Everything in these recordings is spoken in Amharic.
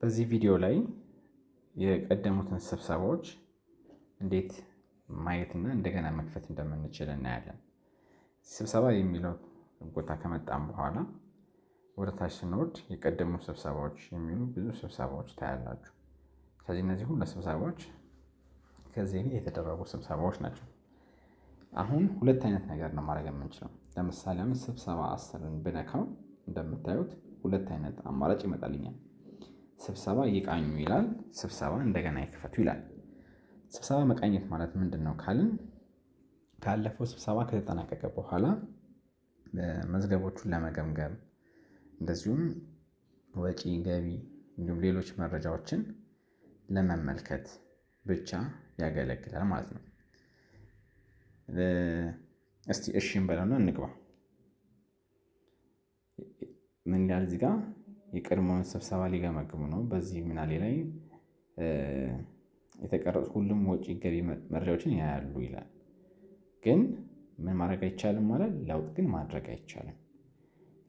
በዚህ ቪዲዮ ላይ የቀደሙትን ስብሰባዎች እንዴት ማየትና እንደገና መክፈት እንደምንችል እናያለን። ስብሰባ የሚለው ቦታ ከመጣም በኋላ ወደ ታች ስንወርድ የቀደሙ ስብሰባዎች የሚሉ ብዙ ስብሰባዎች ታያላችሁ። ስለዚህ እነዚህ ሁሉ ስብሰባዎች ከዚህ በፊት የተደረጉ ስብሰባዎች ናቸው። አሁን ሁለት አይነት ነገር ነው ማድረግ የምንችለው። ለምሳሌ አሁን ስብሰባ 10ን ብነካው እንደምታዩት ሁለት አይነት አማራጭ ይመጣልኛል። ስብሰባ ይቃኙ ይላል፣ ስብሰባ እንደገና ይክፈቱ ይላል። ስብሰባ መቃኘት ማለት ምንድን ነው ካልን ካለፈው ስብሰባ ከተጠናቀቀ በኋላ መዝገቦቹን ለመገምገም እንደዚሁም ወጪ፣ ገቢ እንዲሁም ሌሎች መረጃዎችን ለመመልከት ብቻ ያገለግላል ማለት ነው። እስቲ እሺ እንበለውና እንግባ። ምን ይላል እዚህ ጋር? የቀድሞውን ስብሰባ ሊገመግሙ ነው። በዚህ ምናሌ ላይ የተቀረጹ ሁሉም ወጪ ገቢ መረጃዎችን ያያሉ ይላል። ግን ምን ማድረግ አይቻልም ማለት ለውጥ ግን ማድረግ አይቻልም።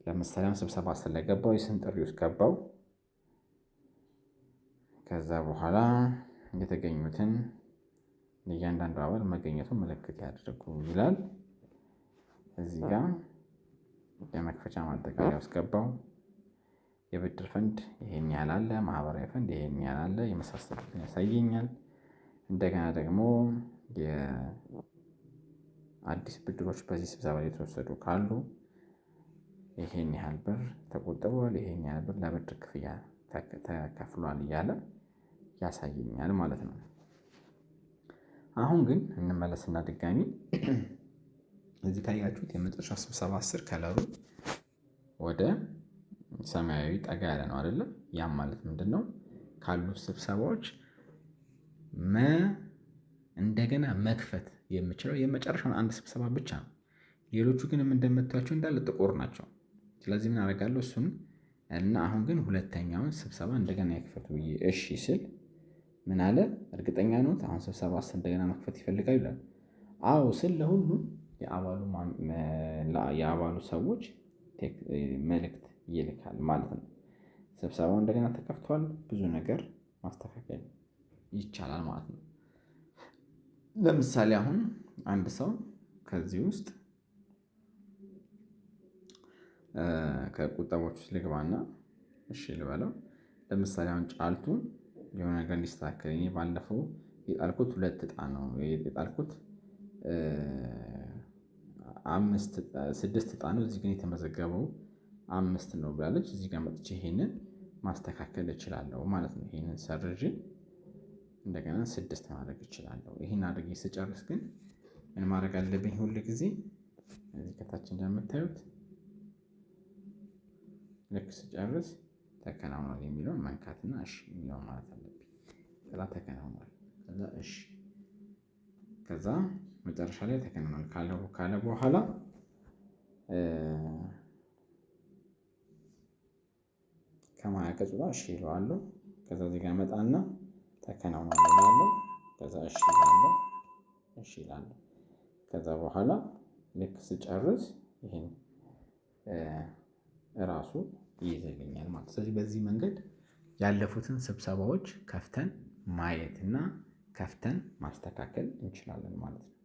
ለምሳሌ አሁን ስብሰባ ስለገባው የስም ጥሪ ውስጥ ገባው። ከዛ በኋላ የተገኙትን እያንዳንዱ አባል መገኘቱን ምልክት ያድርጉ ይላል። እዚህ ጋር የመክፈቻ ማጠቃለያ ውስጥ ገባው። የብድር ፈንድ ይሄን ያህል አለ፣ ማህበራዊ ፈንድ ይሄን ያህል አለ፣ የመሳሰሉትን ያሳየኛል። እንደገና ደግሞ የአዲስ ብድሮች በዚህ ስብሰባ ላይ የተወሰዱ ካሉ ይሄን ያህል ብር ተቆጥቧል፣ ይሄን ያህል ብር ለብድር ክፍያ ተከፍሏል እያለ ያሳየኛል ማለት ነው። አሁን ግን እንመለስና ድጋሚ እዚህ ካያችሁት የመጨረሻ ስብሰባ 10 ከለሩ ወደ ሰማያዊ ጠጋ ያለ ነው አይደለም? ያም ማለት ምንድን ነው? ካሉት ስብሰባዎች እንደገና መክፈት የምችለው የመጨረሻውን አንድ ስብሰባ ብቻ ነው። ሌሎቹ ግን እንደምታዩቸው እንዳለ ጥቁር ናቸው። ስለዚህ ምን አደርጋለሁ? እሱን እና አሁን ግን ሁለተኛውን ስብሰባ እንደገና ይክፈቱ ብዬ እሺ ስል ምን አለ? እርግጠኛ ነዎት አሁን ስብሰባ 10 እንደገና መክፈት ይፈልጋል ይላል። አዎ ስል ለሁሉም የአባሉ ሰዎች መልእክት ይልካል ማለት ነው። ስብሰባው እንደገና ተከፍቷል። ብዙ ነገር ማስተካከል ይቻላል ማለት ነው። ለምሳሌ አሁን አንድ ሰው ከዚህ ውስጥ ከቁጠባዎች ውስጥ ልግባና እሺ ልበለው። ለምሳሌ አሁን ጫልቱ የሆነ ነገር እንዲስተካከል እኔ ባለፈው የጣልኩት 2 እጣ ነው የጣልኩት 5 6 እጣ ነው። እዚህ ግን የተመዘገበው 5 ነው ብላለች። እዚህ ጋር መጥቼ ይሄንን ማስተካከል እችላለሁ ማለት ነው። ይሄንን ሰርዤ እንደገና 6 ማድረግ እችላለሁ። ይሄን አድርጌ ስጨርስ ግን ምን ማድረግ አለብኝ? ሁል ጊዜ እዚህ ከታች እንደምታዩት ልክ ስጨርስ ተከናውኗል የሚለውን መንካትና እሺ የሚለውን ማለት አለብኝ። ከዛ ተከናውኗል፣ ከዛ እሺ፣ ከዛ መጨረሻ ላይ ተከናውኗል ካለ በኋላ ከማያቀጹ ጋር እሺ እለዋለሁ። ከዛ እዚህ ጋር መጣና ተከናውኗል እላለሁ። ከዛ እሺ እላለሁ፣ እሺ እላለሁ። ከዛ በኋላ ልክ ስጨርስ ይሄን ራሱ ይይዝልኛል ማለት ነው። ስለዚህ በዚህ መንገድ ያለፉትን ስብሰባዎች ከፍተን ማየት እና ከፍተን ማስተካከል እንችላለን ማለት ነው።